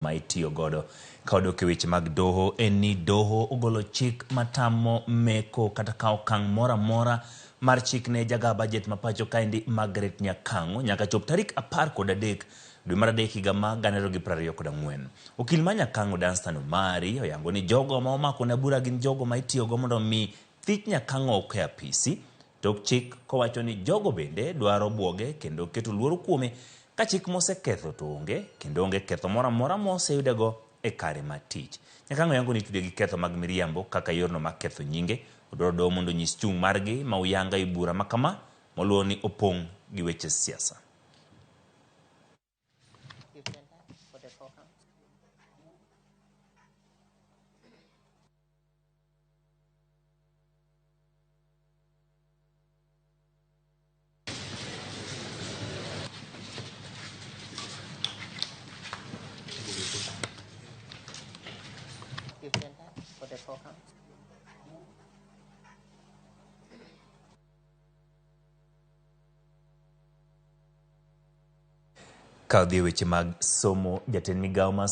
Ma itiyo godo. Ka wadok e weche mag doho en ni doho ogolo chik matamo meko kata kawo okang' moro amora mar chik ne jaga bajet ma pacho kaendi Margaret Nyakang'o nyaka chop tarik 13 dwe mar adek higa ma 2024. Okil ma Nyakang'o Danstan Omari oyango ni jogo ma omako ne bura gin jogo ma itiyogo mondo mi thich Nyakang'o oko e apisi tok chik kowacho ni jogo bende dwaro buoge kendo keto luoro kuome Ka chik moseketho to onge, kendo onge ketho moro amora moseyudego e kare mar tich. Nyakang'o yango ni itude gi ketho mag miriambo kaka yorno mar ketho nyinge. Odwaro doho mondo onyis chung' margi ma uyanga e bura ma kama moluwo ni opong' gi weche siasa. Ka odhi e weche mag somo, jatend migawo mar